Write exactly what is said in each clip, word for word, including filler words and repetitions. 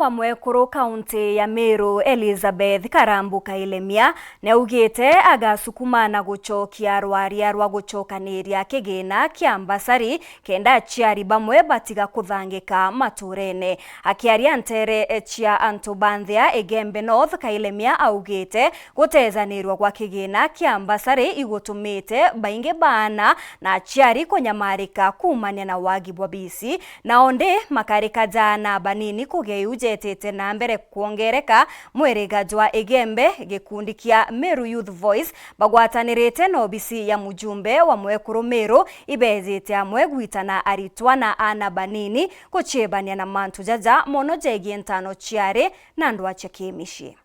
wa mwekuru kaunti ya Meru, Elizabeth Karambu Kailemia, niaugite agasukuma na gucokia rwaria rwa gucokaniria kigina kia mbasari kenda aciari bamwe batiga kuthangika maturene. Akiaria nteere cia antu ba nthia Igembe North, Kailemia augite gutejanirwa gwa kigina kia mbasari igutumite baingi baana na aciari kunyamarika kuumania na wagi bwa bisi, nao ndi makarika jaana banini kugia iu jetite na mbere kwongereka. Mwiriga jwa Igembe, gikundi kia Meru Youth Voice bagwatanirite na obisi ya mujumbe wa mwekuru Meru ibejite amwe gwitana aritwa na aana banini guciebania na mantu jaja mono jegie ntano ciari na ndwaa cia kimicii.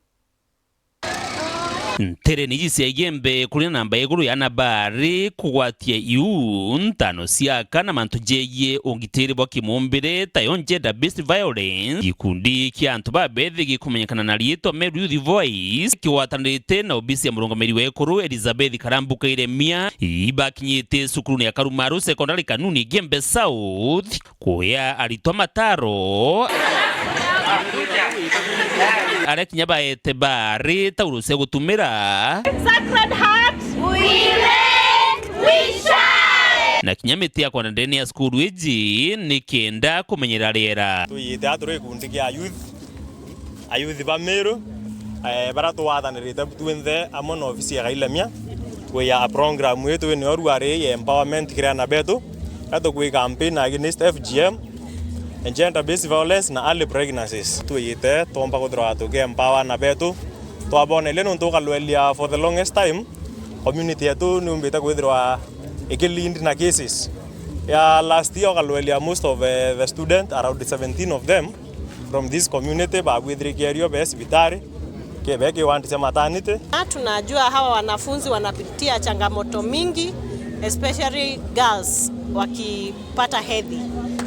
Nteere niji cia Igembe kuri na namba ya iguru ya aana baari kugwatia iu ntano cia aka na mantu jegie ungitiri bwa kimumbire, tayo gender based violence. Gikundi kia antu babethi gikumenyekana na riitwa Meru Youth Voice kigwatanirite na obisi ya murungamiri wa ekuru Elizabeth Karambu Kailemia ibakinyite cukurune ya Karumaru Secondary Kanuni Igembe South kuya aritwa mataro aria kinya baete baari tauro cia gutumira. Sacred Heart, we red, we shine. Na kinya miti ya kwanda ndene ya cukuru iji ni kenda kumenyera riera. Twiyite aa turi gikundi kia youth, ayuthi ba Meru, eh, baria twathanirite twinthe amwe na ofisi ya Kailemia, kuya program ii twinio ruari ya empowerment kiri aana betu, na tukwi campaign against F G M, gender based violence na early pregnancies. Twiyite twomba kwithirwa tuki empower aana betu, twaboneria nontu ukalwelia for the longest time, community yetu niumbite kwithirwa iki lead na cases. Ya last year ukalwelia most of, eh, the student, around seventeen of them, from this community, babwithirikirio be cibitari, kebe kiwandi cia maternity. Na tunajua hawa wanafunzi wanapitia changamoto mingi, especially girls wakipata hedhi.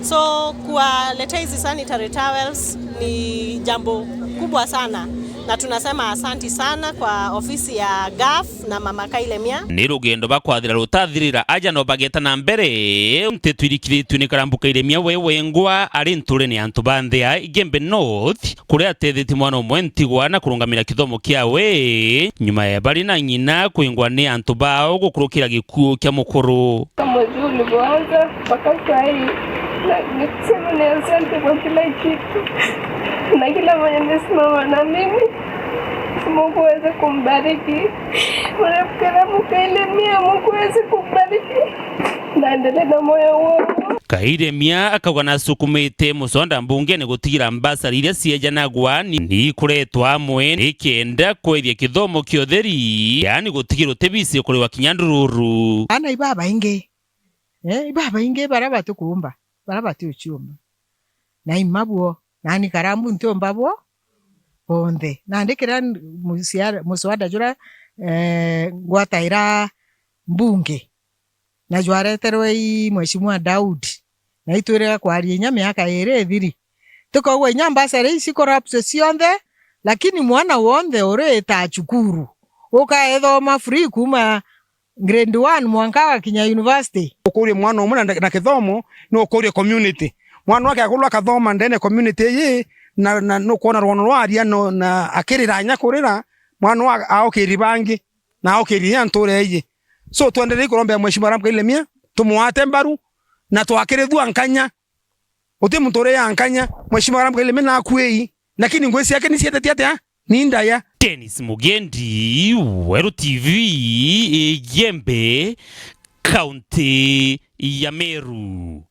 So, kuwaletea hizi sanitary towels ni jambo kubwa sana, na tunasema asanti sana kwa ofisi ya gaf na Mama Kailemia. Ni rugendo bakwathira rutathirira aja no bageta na mbere. Nteto irikiritue ni Karambu Kailemia we wengwa ari nturene ya antu ba nthia Igembe North, kuria atethetie mwana umwe ntigwa na kurungamira kithomo kiawe nyuma ya bari na ng'ina kwingwa ni antu bao gukurukira gikuu kia mukuru. Mwezi huu ulivyoanza mpaka saa hii, na niseme ni asante kwa kila kitu na kila mwenye amesimama na mimi. Mungu aweze kumbariki. Mwanamke na mke ile mia, Mungu aweze kumbariki. Naendelee na moyo huo. Kailemia akauga nasukumite musonda mbungene gutigira mbasari iria ciejanagwa ni, ni ikuretwa amwe nikenda kwethia kithomo kia utheri, yaani gutigira utibisi kuriwa kinya ndururu. Aana ibabaingi, eh, ibabaingi baria batikuumba, baria batiuciumba. Na imabwo, nani Karambu ntiumba bwo bonthe. Nandi kiria muciara-, muswada juria, eh, ngwataira mbunge, na jwareterwe i Mheshimiwa Daudi, na itwirega kwaria inya miaka iri ithiri. Tukaugwa inya mbasari ici collapse cionthe, lakini mwana wonthe uriita cukuru, ukaethoma free kuuma grade one mwanka agakinya university. Ukuria mwana umwe na, na kithomo, ni ukuria community. Mwana wake akulwa akathoma ndene community iyi, na, na nukwona rwono rwaria no, na akirira inya kurira, mwana wa aukiri bangi, na aukiri inya nture iyi. So, twenderei kurombea Mheshimiwa Karambu Kailemia, tumwate mbaru, na twakirithua nkanya. Uti muntu uri ya nkanya, Mheshimiwa Karambu Kailemia nakuei, lakini ngui ciake ni cietetie atia? Ni ndaya. Dennis Mugendi, Weru T V, Igembe, kaunti ya Meru.